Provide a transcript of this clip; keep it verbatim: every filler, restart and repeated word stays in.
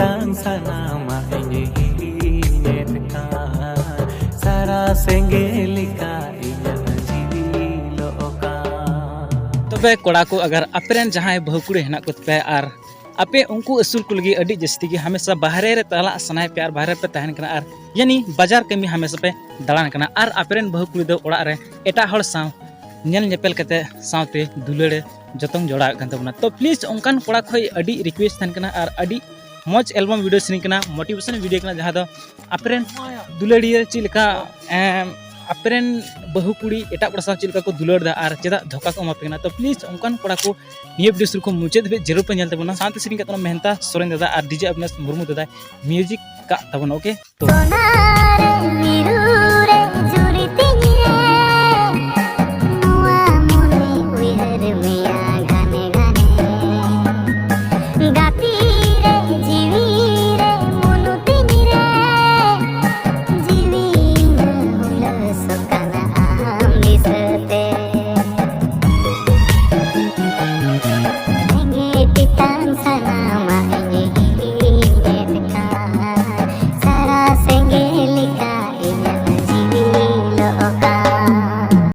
ᱛᱟᱝ ᱥᱟᱱᱟᱢᱟᱜ ᱤᱧ ᱦᱤᱲᱤᱧᱮᱫ ᱠᱟᱱ, ᱥᱟᱨᱟ ᱥᱮᱸᱜᱮᱞ ᱞᱮᱠᱟ ᱤᱧᱟᱹᱜ ᱡᱤᱣᱤ ᱞᱚᱜ ᱠᱟᱱ᱾ ᱛᱚᱵᱮ ᱠᱚᱲᱟ ᱠᱚ, ᱟᱜᱟᱨ ᱟᱯᱮ ᱨᱮᱱ ᱡᱟᱦᱟᱸᱭ ᱵᱟᱹᱦᱩ ᱠᱩᱲᱤ ᱦᱮᱱᱟᱜ ᱠᱚ ᱛᱟᱯᱮᱭᱟ ᱟᱨ ᱟᱯᱮ ᱩᱱᱠᱩ ᱟᱹᱥᱩᱞ ᱠᱚ ᱞᱟᱹᱜᱤᱫ ᱟᱹᱰᱤ ᱡᱟᱹᱥᱛᱤ ᱜᱮ ᱦᱟᱢᱮᱥᱟ ᱵᱟᱦᱨᱮ ᱨᱮ ᱪᱟᱞᱟᱜ ᱥᱟᱱᱟᱭᱮᱫ ᱯᱮᱭᱟ ᱟᱨ ᱵᱟᱦᱨᱮ ᱨᱮᱯᱮ ᱛᱟᱦᱮᱱ ᱠᱟᱱᱟ ᱟᱨ ᱭᱟᱱᱤ ᱵᱟᱡᱟᱨ ᱠᱟᱹᱢᱤ ᱦᱟᱢᱮᱥᱟ ᱯᱮ ᱫᱟᱬᱟᱱ ᱠᱟᱱᱟ ᱟᱨ ᱟᱯᱮ ᱨᱮᱱ ᱵᱟᱹᱦᱩ ᱠᱩᱲᱤ ᱫᱚ ᱚᱲᱟᱜ ᱨᱮ ᱮᱴᱟᱜ ᱦᱚᱲ ᱥᱟᱶ ᱧᱮᱞ ᱧᱮᱯᱮᱞ ᱠᱟᱛᱮ ᱥᱟᱶᱛᱮ ᱫᱩᱞᱟᱹᱲ ᱮ ᱡᱚᱛᱚᱱ ᱡᱚᱲᱟᱣᱮᱫ ᱠᱟᱱ ᱛᱟᱵᱚᱱᱟ᱾ ᱛᱚ ᱯᱞᱤᱡᱽ ᱚᱱᱠᱟᱱ ᱠᱚᱲᱟ ᱠᱷᱚᱱ ᱟᱹᱰᱤ ᱨᱤᱠᱩᱭᱮᱥᱴ ᱛᱟᱦᱮᱱ ᱠᱟᱱᱟ ᱟᱨ ᱟᱹᱰᱤ ᱢᱚᱡᱽ ᱮᱞᱵᱟᱢ ᱵᱷᱤᱰᱤᱭᱳ ᱥᱮᱨᱮᱧ ᱠᱟᱱᱟ, ᱢᱳᱴᱤᱵᱷᱮᱥᱚᱱ ᱵᱷᱤᱰᱤᱭᱳ ᱠᱟᱱᱟ, ᱡᱟᱦᱟᱸ ᱫᱚ ᱟᱯᱮ ᱨᱮᱱ ᱫᱩᱞᱟᱹᱲᱤᱭᱟᱹ ᱪᱮᱫ ᱞᱮᱠᱟ, ᱮᱢ, ᱟᱯᱮ ᱨᱮᱱ ᱵᱟᱹᱦᱩ ᱠᱩᱲᱤ ᱮᱴᱟᱜ ᱠᱚᱲᱟ ᱥᱟᱶ ᱪᱮᱫ ᱞᱮᱠᱟ ᱠᱚ ᱫᱩᱞᱟᱹᱲ ᱮᱫᱟ ᱟᱨ ᱪᱮᱫᱟᱜ ᱫᱷᱳᱠᱟ ᱠᱚ ᱮᱢᱟ ᱯᱮ ᱠᱟᱱᱟ᱾ ᱛᱚ ᱯᱞᱤᱡᱽ ᱚᱱᱠᱟᱱ ᱠᱚᱲᱟ ᱠᱚ ᱱᱤᱭᱟᱹ ᱵᱷᱤᱰᱤᱭᱳ ᱥᱩᱨ ᱠᱷᱚᱱ ᱢᱩᱪᱟᱹᱫ ᱫᱷᱟᱹᱵᱤᱡ ᱡᱟᱹᱨᱩᱲ ᱯᱮ ᱧᱮᱞ ᱛᱟᱵᱚᱱᱟ᱾ ᱥᱟᱶᱛᱮ ᱥᱮᱨᱮᱧ ᱠᱟᱜ ᱛᱟᱵᱚᱱᱟ ᱢᱮᱦᱱᱛᱟ ᱥᱚᱨᱮᱱ ᱫᱟᱫᱟ ᱟᱨ ᱰᱤᱡᱮ ᱚᱵᱤᱱᱟᱥ ᱢᱩᱨᱢᱩ ᱫᱟᱫᱟᱭ ᱢᱤᱭᱩᱡᱤᱠ ᱠᱟᱜ ᱛᱟᱵᱚᱱᱟ᱾ ᱳᱠᱮ, ᱛᱚ ᱥᱚᱱᱟ ᱨᱮ ᱢᱤᱨᱩ